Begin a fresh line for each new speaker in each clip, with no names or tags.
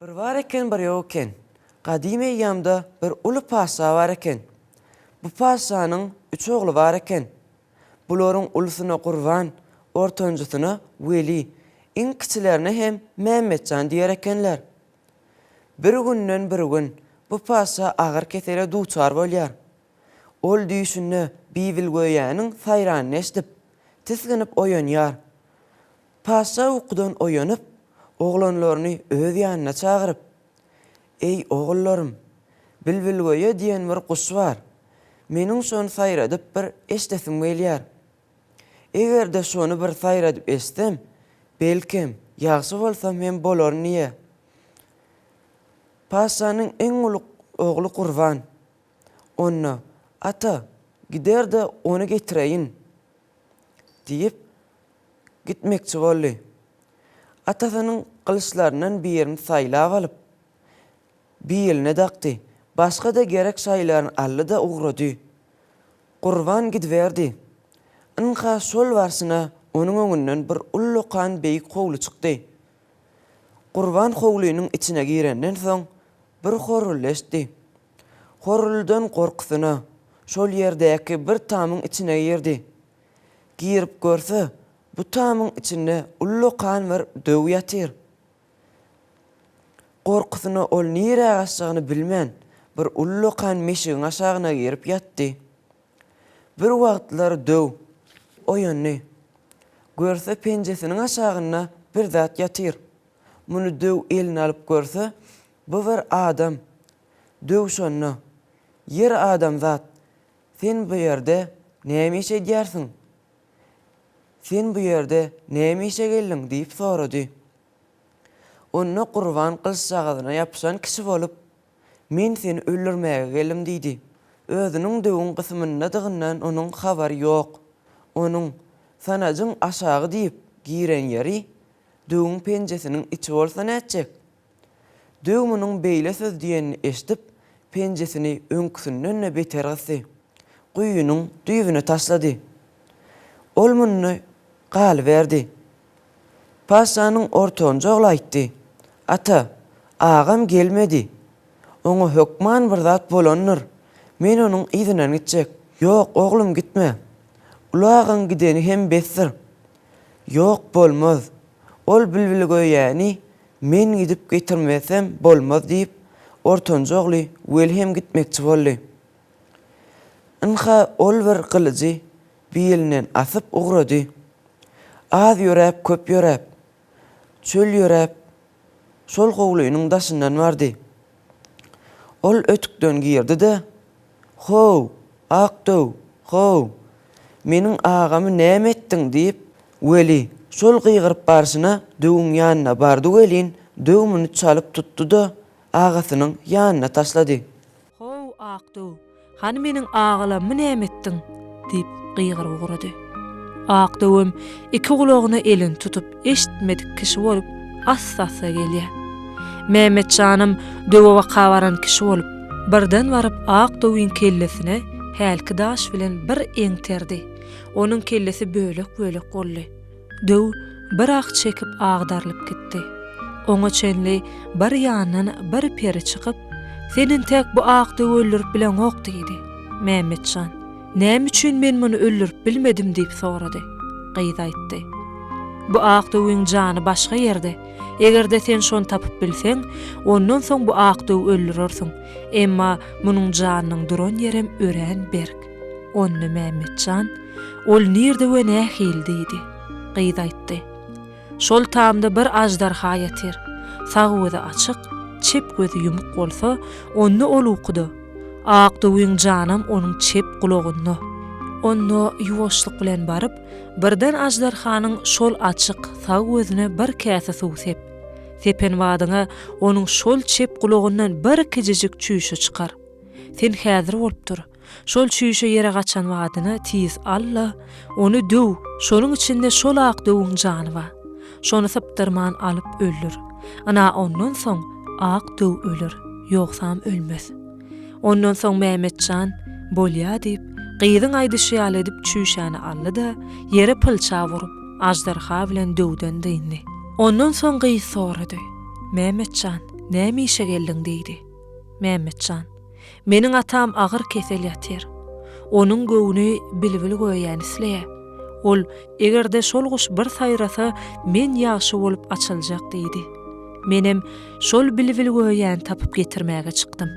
Bir bar eken, bir ýok eken. Gadym eýýamda bir uly patyşa bar eken. Bu patyşanyň üç ogly bar eken. Bularyň ulusyna Gurban, ortanjysyna Weli, iň kiçilerine hem Mämmetjan diýer ekenler. Bir günden bir gün bu patyşa agyr kesele duçar bolýar. Ol düýşünde Bibilgöýäniň saýranyny eşidip, tisginip oýanýar. Patyşa ukudan oýanyp, oglanlaryny öz ýanyna çagyryp, Eý, ogullarym, bilbilgöýe diýen bir guş bar. Meniň şony saýradyp bir eşdesim gelýär. Eger-de şony bir saýradyp eşitsem, belkem, ýagşy bolsam hem bolaryn diýýär. Patyşanyň iň uly ogly Gurban, Onda, ata, gider-de ony getireýin! Diýip, gitmekçi boldy. Atasynyň gylyçlaryndan birini saýlap alyp, biline dakdy, başga-da gerek şaýlaryny aldy-da ugrady. Gurban gidiberdi. Ynha şol barşyna onuň öňünden bir ullakan beýik howly çykdy. Gurban howlynyň içine girenden soň bir horruldy eşitdi. Horruldydan gorkusyna şol ýerdäki bir tamyň içine girdi. Girip görse, bu tamyň içinde ullakan bir döw ýatyr. Gorkusyna ol nirä gaçjagyny bilmän, bir ullakan meşigiň aşagyna girip ýatdy. Bir wagtlar döw oýandy. Görse penjesiniň aşagynda bir zat ýatyr. Muny döw eline alyp görse, bu bir adam. Döw şonda, Ýeri adamzat, sen bu ýerde näme iş edýärsiň? Sen bu ýerde näme işe geldiň? diýip sorady. Onda Gurban gylyçjagazyna ýapyşan kişi bolup, Men seni öldürmäge geldim diýdi. Özüniň döwüň gysymyndadygyndan onuň habary ýok. Onuň, Sanajyň aşagy diýip giren ýeri döwüň penjesiniň içi bolsa nätjek? Döw munuň beýle söz diýenini eşidip, penjesini öňküsinden-de beter gysdy. Guýynyň düýbüne taşlady. Ol muny galyberdi. Patyşanyň ortanjy ogly aýtdy, Ata, agam gelmedi. Oňa hökman bir zat bolandyr. Men onuň yzyndan gitjek. Ýok, oglum, gitme. Uly agaň gideni hem besdir. Ýok, bolmaz. Ol bilbilgöýäni men gidip getirmesem bolmaz diýip, ortanjy ogly Weli hem gitmekçi boldy. Ynha, ol bir gylyjy bilinden asyp ugrady. Az ýöräp, köp ýöräp, çöl ýöräp, şol howlynyň daşyndan bardy. Ol ötükden girdi-de, How, ak döw, how, meniň agamy näme etdiň diýip, Weli şol gygyryp barşyna döwüň ýanyna bardy welin, döw muny çalyp tutdy-da, agasynyň ýanyna taşlady.
How, ak döw, Hany meniň agalammy näme etdiň? diýip gygyryp ugrady. Ak döwem iki gulagyna elini tutup eşitmedik kişi bolup assa-assa gelýär. Mämmetjanam döwe baka baran kişi bolup, birden baryp ak döwüň kellesine hälki daş bilen bir eňterdi. Onuň kellesi bölek-bölek boldy. Döw bir ah çekip agdarylyp gitdi. Oňa çenli bir ýandan bir peri çykyp, Sen entäk bu ak döwi öldürip bileňok diýdi. Mämmetjan, Näme üçin men muny öldürip bilmedim diýip sorady. Gyz aýtdy. Bu ak döwüň jany başga ýerde. Eger-de sen şony tapyp bilseň, ondan soň bu ak döwi öldürersiň. Emma munuň janynyň duran ýerem örän berk. Onda Mämmetjan, Ol nirde we nähili? diýdi. Gyz aýtdy. Şol tamda bir aždarha ýatyr. Sag gözi açyk, çep gözi ýumuk bolsa, onda ol ukuda. Ak döwüň janam onuň çep gulagynda. Onda ýuwaşlyk bilen baryp, birden aždarhanyň şol açyk, sag gözüne bir käse suw sep. Sepen badyňa onuň şol çep gulagyndan bir kijijik çüýşe çykar. Sen häzir bolup dur. Şol çüýşe ýere gaçan badyna tiz al-da, ony döw, şonuň içinde şol ak döwüň jany bar. Şony sypdyrman alyp öldür. Ynha ondan soň ak döw öler, ýogsam ölmez. Ondan soň Mämmetjan, Bolýa diýip, gyzyň aýdyşy ýaly edip çüýşäni aldy-da, ýere pylça urup, aždarha bilen döwden dyndy. Ondan soň gyz sorady, Mämmetjan! Näme işe geldiň? diýdi. Mämmetjan, Meniň atam agyr kesel ýatyr. Onuň göwni bilbil göýäni isleýär. Ol, Eger-de şol guş bir saýrasa, men ýagşy bolup açyljak diýdi. Menem şol bilbil göýäni tapyp getirmäge çykdym.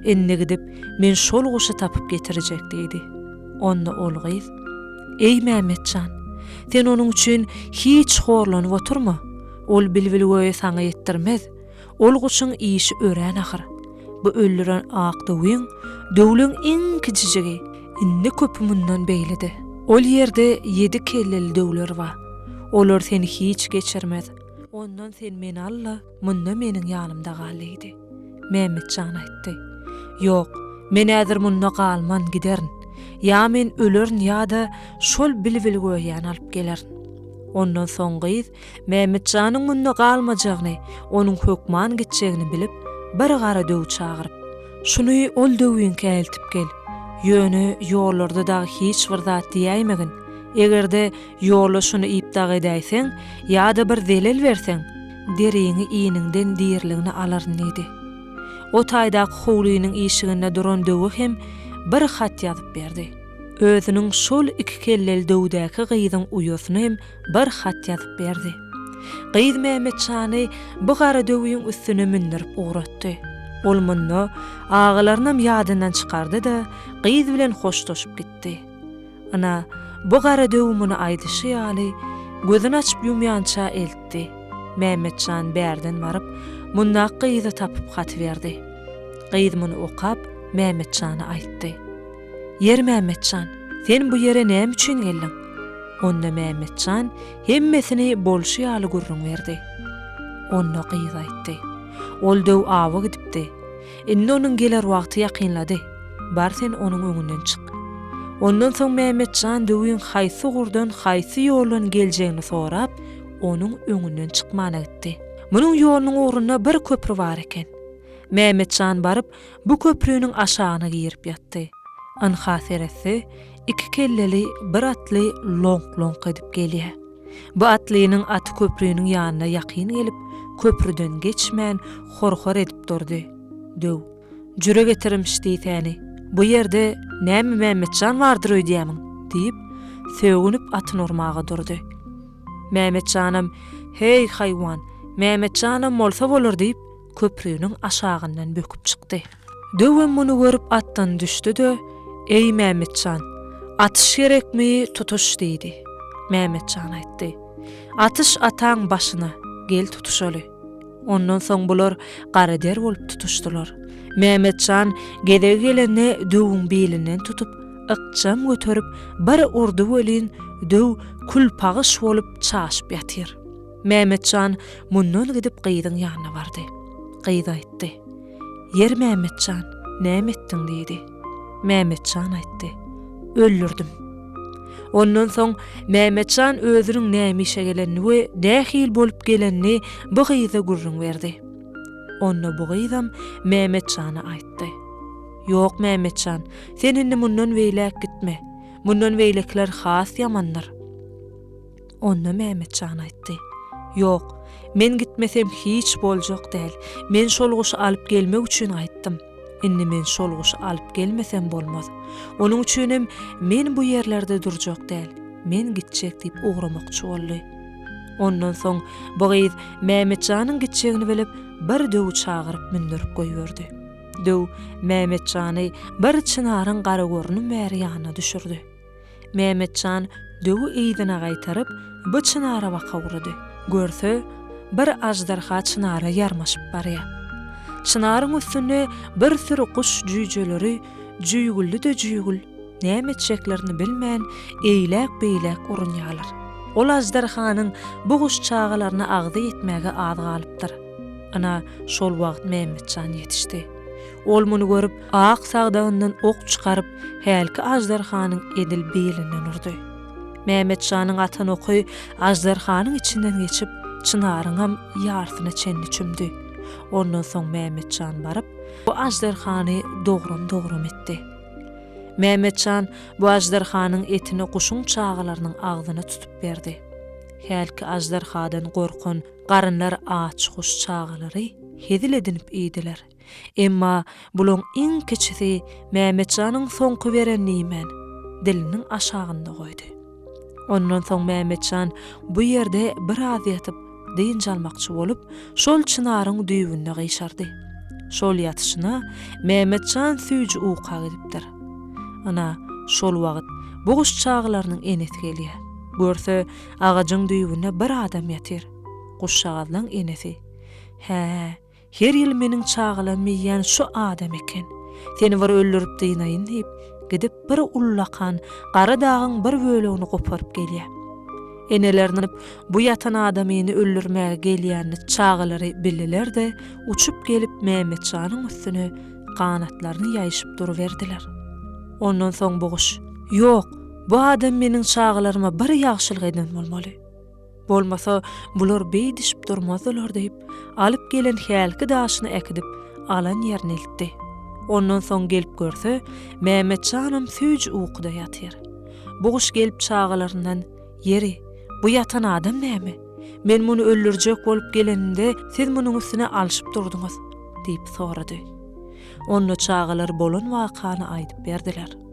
Indi gidip, men şol guşy tapyp getirjek diýdi. Onda ol gyz, Eý, Mämmetjan, sen onuň üçin hiç horlanyp oturma. Ol bilbil göýä saňa ýetdirmez. Ol guşuň işi örän agyr. Bu öldüren ak döwüň, döwleň iň kiçijigi, indi köpi mundan beýlede. Ol ýerde ýedi kelleli döwler bar. Olar seni hiç geçirmez. Ondan sen meni al-da, munda meniň ýanymda gal diýdi. Mämmetjan aýtdy. Ýok, men häzir munda galman, giderin. Ýa men ölerin ýa-da şol bilbilgöýäni alyp gelerin. Ondan soň gyz Mämmetjanyň munda galmajagyny, onuň hökman gitjegini bilip, bir gara döw çagyryp, Şuny ol döwüňkä eltip gel. Ýöne ýollarda dagy hiç bir zat diýäýmegin. Eger-de ýolda şuny iýip dagy edäýseň, ýa-da bir zelel berseň, deriňi iniňden diriligine alaryn diýdi. O taýdaky howlynyň işiginde duran döwe hem bir hat ýazyp berdi. Özüniň şol iki kelleli döwdäki gyzyň uýasyna hem bir hat ýazyp berdi. Gyz Mämmetjany bu gara döwüň üstüne mündürip ugratdy. Ol munda agalarynam ýadyndan çykardy-da, gyz bilen hoşlaşyp gitdi. Ynha, bu gara döw muny aýdyşy ýaly, gözüni açyp ýumýança eltdi. Mämmetjan bärden baryp, mundaky gyzy tapyp haty berdi. Gyz muny okap, Mämmetjana aýtdy. Ýeri Mämmetjan, sen bu ýere näme üçin geldiň? Onda Mämmetjan hemmesini bolşy ýaly gürrüň berdi. Onda gyz aýtdy. Ol döw awa gidipdi. Indi onuň geler wagty ýakynlady. Bar sen onuň öňünden çyk. Ondan soň Mämmetjan döwüň haýsy ugurdan, haýsy ýoldan geljegini sorap, onuň öňünden çykmana gitdi. Munuň ýolunyň ugrunda bir köpri bar eken. Mämmetjan baryp, bu köprüniň aşagyna girip ýatdy. Ynha seretse, iki kelleli bir atly loňk-loňk edip gelýär. Bu atlynyň aty köprüniň ýanyna ýakyn gelip, köprüden geçmän, hor-hor edip durdy. Döw, Jüre getirimş diýsäni, bu ýerde näme Mämmetjan bardyr öýdýämiň? diýip, sögünip atyny urmaga durdy. Mämmetjanam, Heý, haýwan, Mämmetjanam bolsa bolar diýip, köprüniň aşagyndan böküp çykdy. Döwem muny görüp atdan düşdi-de, Eý, Mämmetjan, atyş gerekmi, tutuş diýdi. Mämmetjan aýtdy, Atyş ataň başyna, gel tutuşaly. Ondan soň bular gara der bolup tutuşdylar. Mämmetjan gezegi gelende döwüň bilinden tutup, ykjam göterip, bir urdy welin, döw kül-pagyş bolup çaşyp ýatyr. Mämmetjan mundan gidip gyzyň ýanyna bardy. Gyz aýtdy. Ýeri Mämmetjan, näme etdiň diýdi. Mämmetjan aýtdy. Öldürdim. Ondan soň Mämmetjan özüniň näme işe gelenini we nähili bolup gelenini bu gyza gürrüň berdi. Onda bu gyzam Mämmetjana aýtdy. Ýok Mämmetjan, sen indi mundan beýläk gitme. Mundan beýlekiler has ýamandyr. Onda Mämmetjan aýtdy. Ýok, men gitmesem hiç boljak däl. Men şol guşy alyp gelmek üçin gaýtdym. Indi men şol guşy alyp gelmesem bolmaz. Onuň üçinem men bu ýerlerde durjak däl. Men gitjek diýip ugramakçy boldy. Ondan soň bu gyz Mämmetjanyň gitjegini bilip, bir döwi çagyryp mündürip goýberdi. Döw Mämmetjany bir çynaryň garagörnüm bäri ýanyna düşürdi. Mämmetjan döwi yzyna gaýtaryp, bu çynara baka ugrady. Görse, bir aždarha çynara ýarmaşyp barýar. Çynaryň üstünde bir süri guş jüýjeleri jüýgüldi-de jüýgül, näme etjeklerini bilmän, eýläk-beýläk urunýarlar. Ol aždarhanyň bu guş çagalaryna agzy ýetmäge az galypdyr. Ynha, şol wagt Mämmetjan ýetişdi. Ol muny görüp, ak sagdagyndan ok çykaryp, hälki aždarhanyň edil bilinden urdy. Mämmet şanyň atan oky aždarhanyň içinden geçip, çynaryňam ýarsyna çenli çümdi. Ondan soň Mämmet şan baryp, bu aždarhany dogram-dogram etdi. Mämmet şan bu aždarhanyň etini guşuň çagalarynyň agzyna tutup berdi. Hälki aždarhadan gorkan garynlar aç guş çagalary. hezil edinip iýdiler. Emma bulaň iň kiçisi Mämmetjanyň soňky berenini iýmän, diliniň aşagynda goýdy. Ondan soň Mämmetjan bu ýerde biraz ýatyp, dynç almakçy bolup, şol çynaryň düýbünde gyşardy. Şol ýatyşyna Mämmetjan süýji uka gidipdir. Ynha, şol wagt bu guş çagalarynyň enesi gelýär. Görse, agajyň düýbünde bir adam ýatyr. Guşjagazlaň enesi. Hä, Her ýyl meniň çagalam iýýän şu adam eken. Seni bir öldürip dynaýyn diýip, gidip bir ullakan gara dagyň bir bölegini goparyp gelýär. Eneleriniň bu ýatan adamyny öldürmäge gelýänini çagalary bildiler-de, uçup gelip Mämmetjanyň üstüne ganatlaryny ýaýyşyp duruberdiler. Ondan soň bu guş, Ýok, bu adam meniň çagalaryma bir ýagşylyk eden bolmaly. Bolmasa, bular beýdişip durmazdylar diýip, alyp gelen hälki daşyny äkidip, alan ýerine eltdi. Ondan soň gelip görse, Mämmetjanam süýji ukuda ýatyr. Bu guş gelip çagalaryndan, Ýeri, bu ýatan adam näme? Men muny öldürjek bolup gelenimde siz munuň üstüne alşyp durduňyz? diýip sorady. Onda çagalar bolan wakany aýdyp berdiler.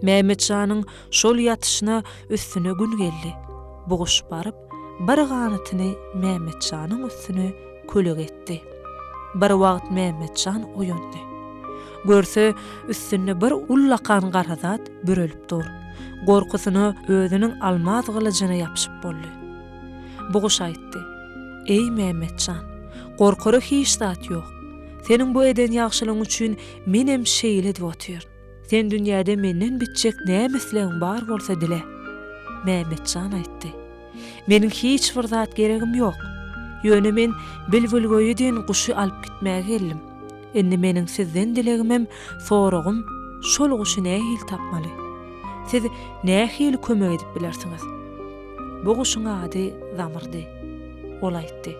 Mämmetjanyň şol ýatyşyna üstüne gün geldi. Bu guş baryp, bir ganatyny Mämmetjanyň üstüne kölege etdi. Bir wagt Mämmetjan oýandy. Görse, üstünde bir ullakan gara zat bürelip dur. Gorkusyna özüniň almaz gylyjyna ýapyşyp boldy. Bu guş aýtdy, Eý, Mämmetjan, gorkara hiç zat ýok. Seniň bu eden ýagşylygyň üçin menem şeýle edip otyryn. Sen dünýäde menden bitjek näme islegiň bar bolsa dile. Mämmetjan aýtdy. Meniň hiç bir zat geregim ýok. Ýöne men bilbilgöýi diýen guşy alyp gitmäge geldim. Indi meniň sizden dilegimem, soragym şol guşy nähili tapmaly? Siz nähili kömek edip bilersiňiz? Bu guşuň ady Zamyrdy. Ol aýtdy.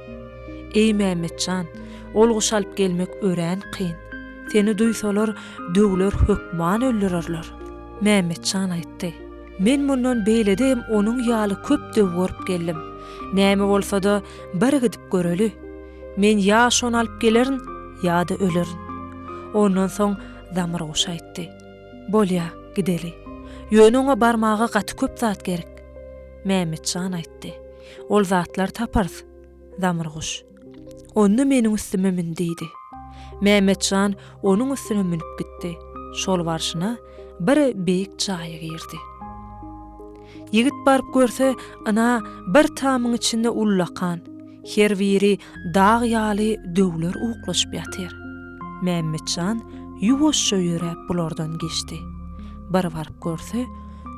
Eý Mämmetjan, ol guşy alyp gelmek örän kyn. Seni duýsalar, döwler hökman öldürerler. Mämmetjan aýtdy. Men mundan beýlede hem onuň ýaly köp döw görüp geldim. Näme bolsa-da, bir gidip göreli. Men ýa şony alyp gelerin, ýa-da ölerin. Ondan soň Zamyr guş aýtdy. Bolýa, gideli. Ýöne oňa barmaga gaty köp zat gerek. Mämmetjan aýtdy. Ol zatlary taparys. Zamyr guş. Onda meniň üstüme mün diýdi. Mämmetjan onuň üstüne münüp gitdi. Şol barşyna bir beýik jaýa girdi. Ýigit baryp görse, ynha, bir tamyň içinde ullakan, her biri dag ýaly döwler uklaşyp ýatyr. Mämmetjan ýuwaşja ýöräp bulardan geçdi. Bir baryp görse,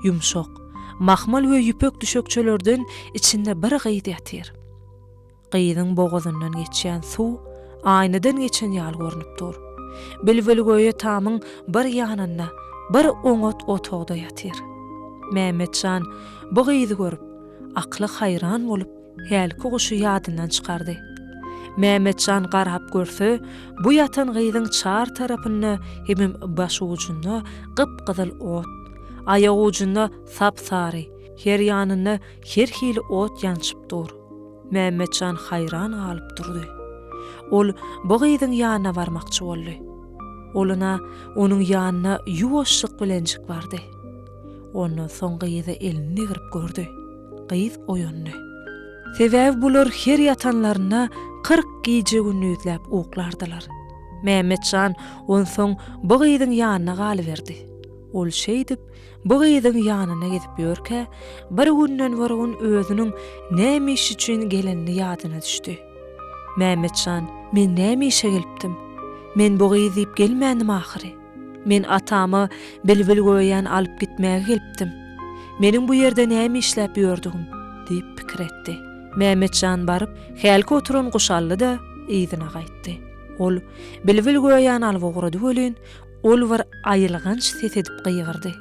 ýumşak, mahmal we ýüpek düşekçelerden içinde bir gyz ýatyr. Gyzyň bogazyndan geçýän suw aýnadan geçen ýaly görnüp dur. Bilbilgöýe tamyň bir ýanynda bir oňat otagda ýatyr. Mämmetjan bu gyzy görüp, akly haýran bolup, hälki guşy ýadyndan çykardy. Mämmetjan garap görse, bu ýatan gyzyň çar tarapynda hemem başujunda gyp-gyzyl ot, aýagujunda sap-sary, her ýanynda her hili ot ýanyşyp dur. Mämmetjan haýran galyp durdy. Ol bu gyzyň ýanyna barmakçy boldy. Ol ynha onuň ýanyna ýuwaşlyk bilenjik bardy. Ondan soň gyza elini degrip gördi. Gyz oýandy. Sebäbi bular her ýatanlarynda 40 gije-gündizläp uklardylar. Mämmetjan onsoň bu gyzyň ýanyna galyberdi. Ol şeýdip, bu gyzyň ýanynda gezip ýörkä, bir günden bir gün özüniň näme iş üçin gelenini ýadyna düşdi. Mämmetjan, men näme işe gelipdim? Men bu gyz diýip gelmändim ahyry. Men atama bilbilgöýäni alyp gitmäge gelipdim. Meniň bu ýerde näme işläp ýördügim? diýip pikir etdi. Mämmetjan baryp, hälki oturan guşy aldy-da, yzyna gaýtdy. Ol bilbilgöýäni alyp ugrady welin, Ol bir aýylganç ses edip gygyrdy.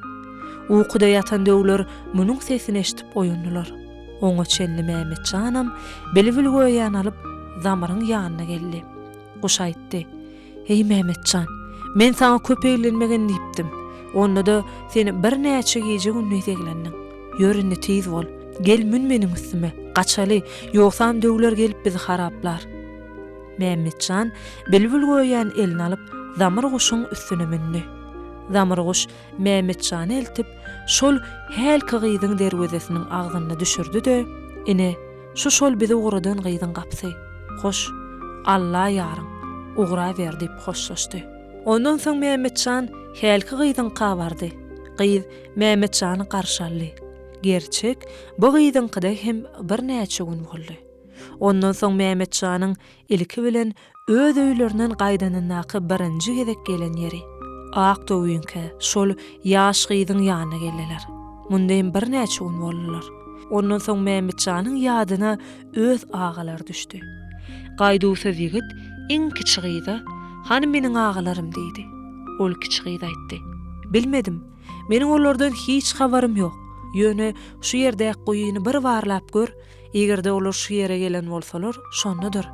Ukuda ýatan döwler munuň sesini eşidip oýandylar. Oňa çenli Mämmetjanam bilbilgöýäni alyp, Zamyryň ýanyna geldi. Guş aýtdy, Eý, Mämmetjan, men saňa köp eglenmegin diýipdim. Onda-da sen birnäçe gije-gündiz eglendiň. Ýör indi tiz bol. Gel mün meniň üstüme, gaçaly, ýogsam döwler gelip bizi haraplar. Mämmetjan bilbilgöýäni eline alyp, zamyr guşuň üstüne mündi. Zamyr guş Mämmetjany eltip, şol hälki gyzyň derwezesiniň agzynda düşürdi-de, Ine, şu şol bizi ugradan gyzyň gapysy. Hoş, Alla ýaryň, ugraber diýip hoşlaşdy. Ondan soň Mämmetjan hälki gyzyňka bardy. Gyz Mämmetjany garşy aldy. Gerçek, bu gyzyňkyda hem birnäçe gün boldy. Ondan soň Mämmetjanyň ilki bilen öz öýlerinden gaýdanyndaky birinji gezek gelen ýeri, Akdöwüňkä şol ýaş gyzyň ýanyna geldiler. Munda hem birnäçe gün boldular. Ondan soň Mämmetjanyň ýadyna öz agalary düşdi. Gaýduwsyz ýigit iň kiçi gyza, Hany meniň agalarym diýdi. Ol kiçi gyz aýtdy. Bilmedim. Meniň olardan hiç habarym ýok. Ýöne şu ýerdäki guýyny bir barlap gör, eger-de olar şu ýere gelen bolsalar, şondadyr.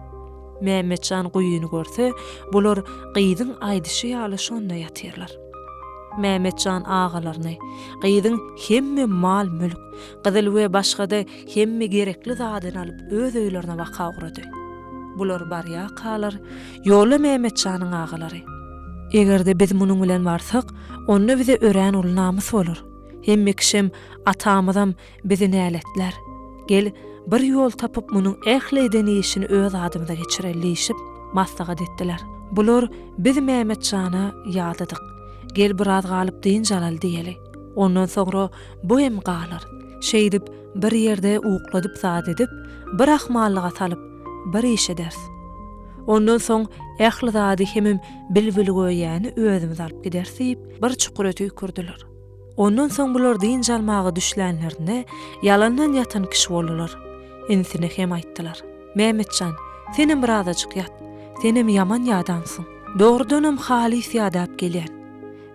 Mämmetjan guýyny görse, bular gyzyň aýdyşy ýaly şonda ýatyrlar. Mämmetjan agalaryny, gyzyň hemme mal-mülk, gyzyl we başga-da hemme gerekli zadyny alyp öz öýlerine baka ugrady. Bular barýarkalar, ýolda Mämmetjanyň agalary. Eger-de biz munuň bilen barsak, onda bize örän uly namys bolar. Hemme kişem, atamyzam bizi näletlär. Gel, bir ýol tapyp munuň ähli eden işini öz adymyza geçireli diýşip, maslahat etdiler. Bular biz Mämmetjana ýadadyk. Gel biraz galyp dynç alaly diýeli. Ondan soňra bu hem galar. Şeýdip, bir ýerde ukladyp zat edip, bir ahmallyga salyp, bir iş ederis. Ondan soň ähli zady hemem bilbilgöýäni özümiz alyp gideris diýip, bir çukura tüýkürdiler. Ondan soň bular dynç almaga düşlänlerinde ýalandan ýatan kişi boldular. Inisine hem aýtdylar. Mämmetjan, senem birazajyk ýat. Senem ýaman ýadansyň. Dogrudanam halys ýadap gelýän.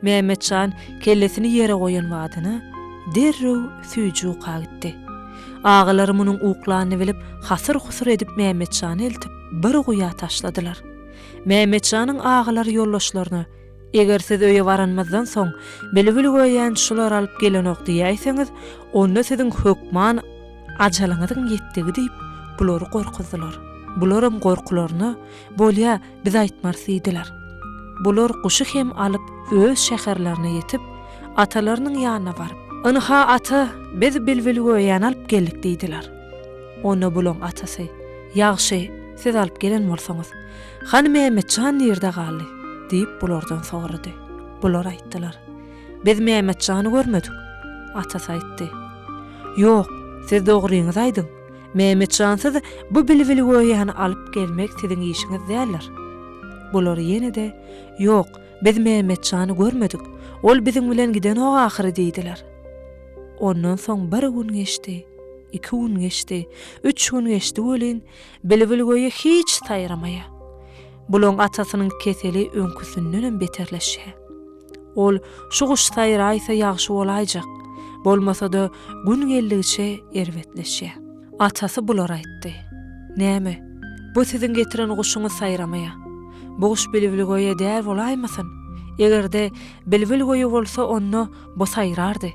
Mämmetjan kellesini ýere goýan badyna, derrew süýji uka gitdi. Agalary munuň uklanyny bilip, hasyr-husur edip Mämmetjany eltip, bir guýa taşladylar. Mämmetjanyň agalary ýoldaşlaryna, Eger siz öýe baranymyzdan soň, bilbil göýän şular alyp gelenok diýäýseňiz, onda siziň hökman ajalyňyzyň ýetdigi diýip, bulary gorkuzdylar. Bularam gorkularyna, Bolýa, biz aýtmarys diýdiler. Bular guşy hem alyp, öz şäherlerine ýetip, atalarynyň ýanyna baryp, Ynha, ata, biz bilbilgöýäni alyp geldik diýdiler. Onda bulaň atasy, Ýagşy, siz alyp gelen bolsaňyz. Hany Mämmetjan nirde galdy? diýip, bulardan sorady. Bular aýtdylar. Biz Mämmetjany görmedik. Atasy aýtdy. Ýok, siz dogryňyzy aýdyň. Mämmetjansyz bu bilbilgöýäni alyp gelmek siziň işiňiz däldir. Bular ýene-de, Ýok, biz Mämmetjany görmedik. Ol biziň bilen gidenok ahyry diýdiler. Ondan soň bir gün geçdi, iki gün geçdi, üç gün geçdi welin, bilbilgöýe hiç saýramaýar. Bulaň atasynyň keseli öňküsindenem beterleşýär. Ol şu guş saýraýsa ýagşy bolaýjak, bolmasa-da gün geldigiçe erbetleşýär. Atasy bulara aýtdy. Näme, bu siziň getiren guşuňyz saýramaýar. Bu guş bilbilgöýe däl bolaýmasyn? Eger-de bilbilgöýe bolsa onda bu saýrardy.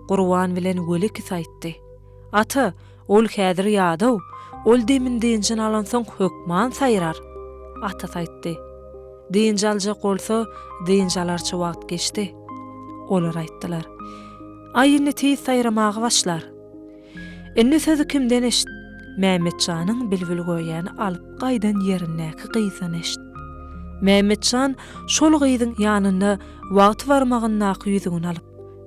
Gurban bilen Weli ikisi aýtdy. Ata, ol häzir ýadaw, ol demini-dynjyny alansoň hökman saýrar. Atasy aýtdy. Dynç aljak bolsa, dynç alarça wagt geçdi. Olar aýtdylar. Aý indi tiz saýramaga başlar. Indi sözi kimden eşit? Mämmetjanyň bilbilgöýäni alyp gaýdan ýerindäki gyzdan eşit. Mämmetjan şol gyzyň ýanynda wagty barmagyndaky ýüzügini alyp,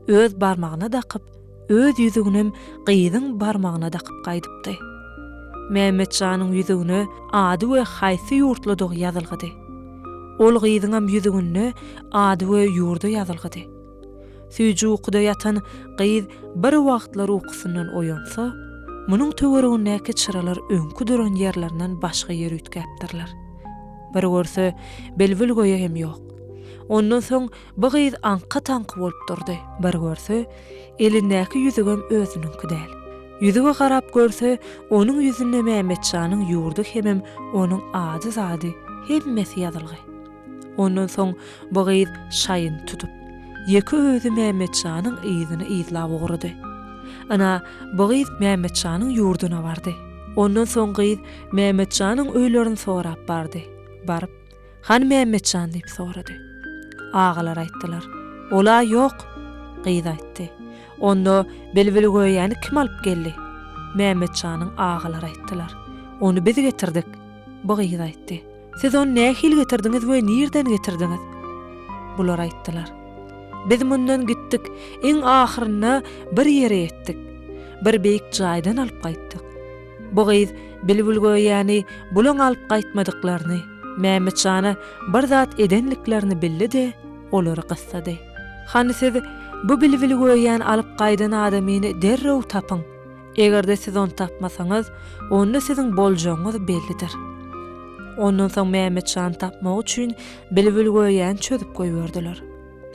öz barmagyna dakyp, öz ýüzüginem gyzyň barmagyna dakyp gaýdypdy. Mämmetjanyň ýüzügine ady we haýsy ýurtludygy ýazylgydy. Ol gyzyňam ýüzüginde ady we ýurdy ýazylgydy. Süýji ukuda ýatan gyz bir wagtlar ukusyndan oýansa, munuň töweregindäki çyralar öňki duran ýerlerinden başga ýer üýtgäpdirler. Bir görse, bilbilgöýe hem ýok. Ondan soň Bu gyz aňka-taňky bolup durdy. Bir görse, elindäki ýüzügem özüniňki däl. Ýüzüge garap görse, onuň ýüzünde Mämmetjanyň ýurdy hemem onuň ady-zady, hemmesi ýazylgy. Ondan soň bu gyz şaýyny tutup, ýeke özi Mämmetjanyň yzyny yzlap ugrady. Ynha, bu gyz Mämmetjanyň ýurduna bardy. Ondan soň gyz Mämmetjanyň öýlerini sorap bardy. Baryp, Hany Mämmetjan diýip sorady. Agalar aýtdylar. Ol-a ýok. Gyz aýtdy. Onda Bilbilgöýäni kim alyp geldi? Mämmetjanyň agalary aýtdylar. Ony biz getirdik. Bu gyz aýtdy. Siz ony nähili getirdiňiz we nirden getirdiňiz? Bular aýtdylar. Biz mundan gitdik, iň ahyrynda bir ýere ýetdik. Bir beýik jaýdan alyp gaýtdyk. Bu gyz Bilbilgöýäni bulaň alyp gaýtmadyklaryny, Mämmetjana bir zat edenliklerini bildi-de, olary gyssady. Hany siz bu Bilbilgöýäni alyp gaýdan adamyny derrew tapyň. Eger-de siz ony tapmasaňyz, onda siziň boljagyňyz bellidir. Ondan soň Mämmetjany tapmak üçin Bilbilgöýäni çözüp goýberdiler.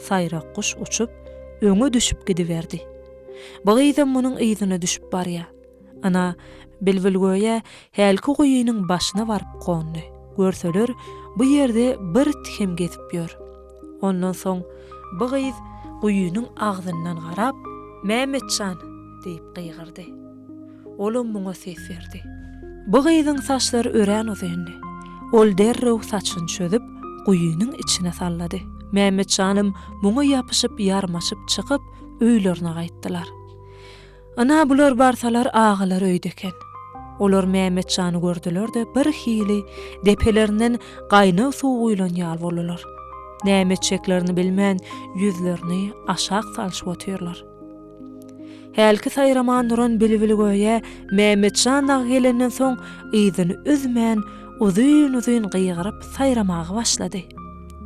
Saýrak guş uçup, öňe düşüp gidiberdi. Bu gyzam munuň yzyna düşüp barýar. Ana, Bilbilgöýä hälki guýynyň başyna baryp gondy. Görseler, bu ýerde bir it hem gezip ýör. Ondan soň bu gyz guýynyň agzyndan garap, Mämmetjan! diýip gygyrdy. Olam muňa ses berdi. Bu gyzyň saçlary örän uzyndy. Ol derrew saçyny çözüp, guýynyň içine sallady. Mämmetjanam muňa ýapyşyp ýarmaşyp çykyp, öýlerine gaýtdylar. Ynha bular barsalar agalar öýde eken. Olar Mämmetjany gördüler-de birhili depelerinden gaýnag suw guýlan ýaly boldular. Näme etjeklerini bilmän ýüzlerini aşak salşyp otyrlar. Hälki saýraman duran bilbilgöýä Mämmetjan dagy gelenden soň yzyny üzmän uzyn-uzyn gygyryp saýramaga başlady.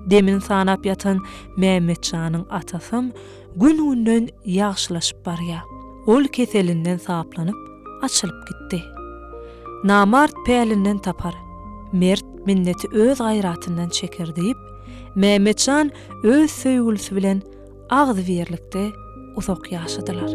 Demini sanap ýatan Mämmetjanyň atasam gün-günden ýagşylaşyp barýar. Ol keselinden saplanyp, açylyp gitdi. Namart pälinden tapar, mert minneti öz gaýratyndan çeker diýip, Mämmetjan öz söýgülisi bilen agzybirlikde uzak ýaşadylar.